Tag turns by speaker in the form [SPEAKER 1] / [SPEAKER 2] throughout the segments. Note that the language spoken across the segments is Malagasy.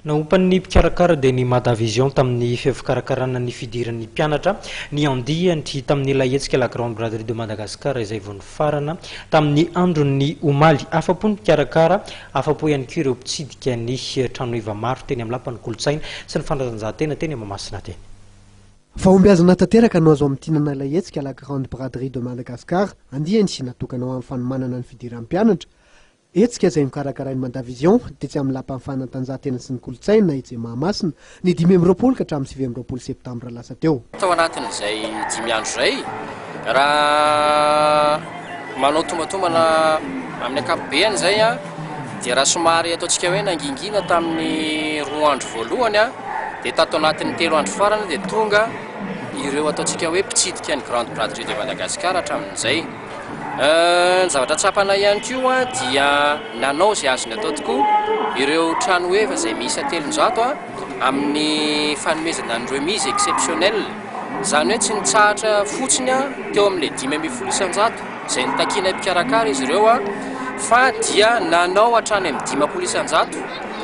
[SPEAKER 1] Naompan'ny mpikarakara dia ny Madavision tamin'ny fikarakarana ny fidiran'ny mpianatra ny andiany tamin'ilay hetsika La Grande Braderie de Madagascar izay vao nifarana tamin'ny andron'ny omaly. Afa-po ny mpikarakara, afa-po ihany koa ireo mpitsidika ny tranoheva maro teny amin'ny Lapan'ny Kolontsaina sy ny Fanatanjahantena teny Mahamasina teny.
[SPEAKER 2] Fahombiazana tanteraka no azo amintinana ilay hetsika La Grande Braderie de Madagascar andiany natokana ho amin'ny fanomanana ny fidiran'ny mpianatra. Hetsika izay nokarakarain'i Madavision tetsy amin'ny Lapan'ny Fanatanjahantena sy ny Kolontsaina etsy Mahamasina, ny 25 ka hatramin'ny 29 septambra lasa teo.
[SPEAKER 3] Tao anatin'izay dimy andro izay, raha manao tombantombana amin'ny ankapobeny izay dia raha somary ataontsika hoe nangingina tamin'ny roa andro voalohany dia tato anatin'ny telo andro farany dia tonga ireo ataontsika hoe mpitsidika ny Grande Braderie de Madagascar hatramin'izay. Ny zavatra tsapanay ihany koa dia nanao izay azony atao tokoa ireo tranoheva izay miisa 300 amin'ny fanomezana ny remise exceptionnelle, izany hoe tsy nitsahatra fotsiny teo amin'ilay 15% izay nitakianay mpikarakara izy ireo fa dia nanao hatrany amin'ny 50%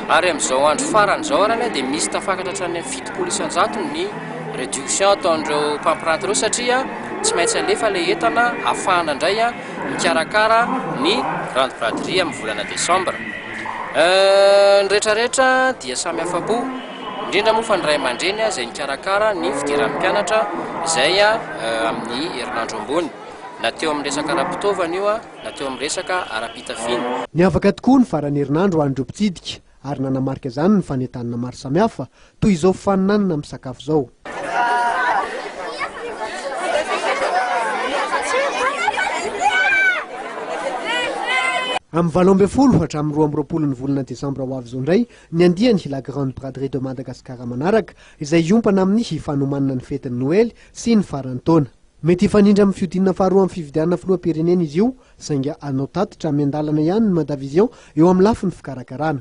[SPEAKER 3] ary amin'izao andro farany izao arany dia misy tafakatra hatrany amin'ny 70% ny réduction ataon'ireo mpampiranty ireo satria Tsy maintsy alefa ilay entana ahafahana indray mikarakara ny Grande Braderie amin'ny volana desambra. Ny rehetrarehetra dia samy afa-po, indrindra moa fa ny ray aman-dreny izay nikarakara ny fidiran'ny mpianatra izay amin'ny herinandro ambony, na teo amin'ny resaka ara-pitaovana io na teo amin'ny resaka ara-pitafiana.
[SPEAKER 2] Niavaka tokoa ny faran'ny herinandro ho an'ireo mpitsidika ary nanamarika izany ny fanentanana maro samihafa toy izao fifaninanana amin'ny sakafo izao. Amin'ny 18 hatramin'ny 22 ny volana desambra ho avy izao indray ny andiany La Grande Braderie de Madagascar manaraka izay hiompana amin'ny fanomanana ny fetin'ny Noely sy ny faran'ny taona. Mety hifanindry amin'ny fihodinana faharoa amin'ny fifidianana filoham-pirenena izy io saingy hanao tatitra miandalana ihany ny Madavision eo amin'ny lafiny fikarakarana.